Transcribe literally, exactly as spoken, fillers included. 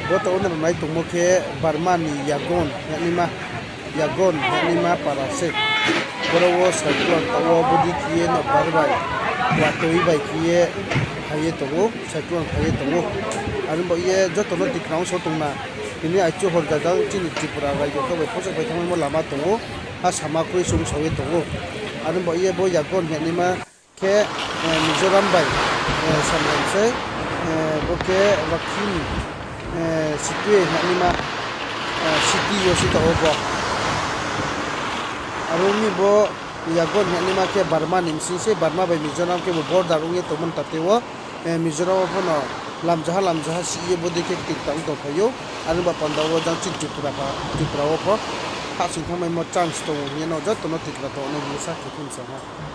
Bo taoh wo nrao nai tongmo khe Burma ni Yangon hingnaima, Yangon hingnaima para se. Boro wo cyclone taoh wo bodei khe ye no bar bai watoi bai khe ye phai ye tong ou, cyclone phai ye tong ou. Are ong baoh ye joto no tikna ongso tong na, tini aichu hor jajang chini Tripura raijo khe bai phosa bai thanngmaimo lama tong ou, ha sama kroi se ongsa ye tong ou. Are ong baoh ye bo Yangon hingnaima khe Mizoram bai samlai sei, bo khe Rakhine Sittwe hingnaima city yo se taoh wo bo. Aro ong mi bo Yangon hingnaima khe Burma ni bsing sei, Burma bai Mizoram khe bo border ong ye tongmo ni tate wo, Mizoram wo pho no lamjaha lamjaha sih ye bodei khe kting tang tongphai ou. Are ong ba panda wo jang chini Tripura wo pho hahsoing thanngmaimo chance tong ou hing ye no joto no tikna tong nai hing ye sa khe phimsa ha.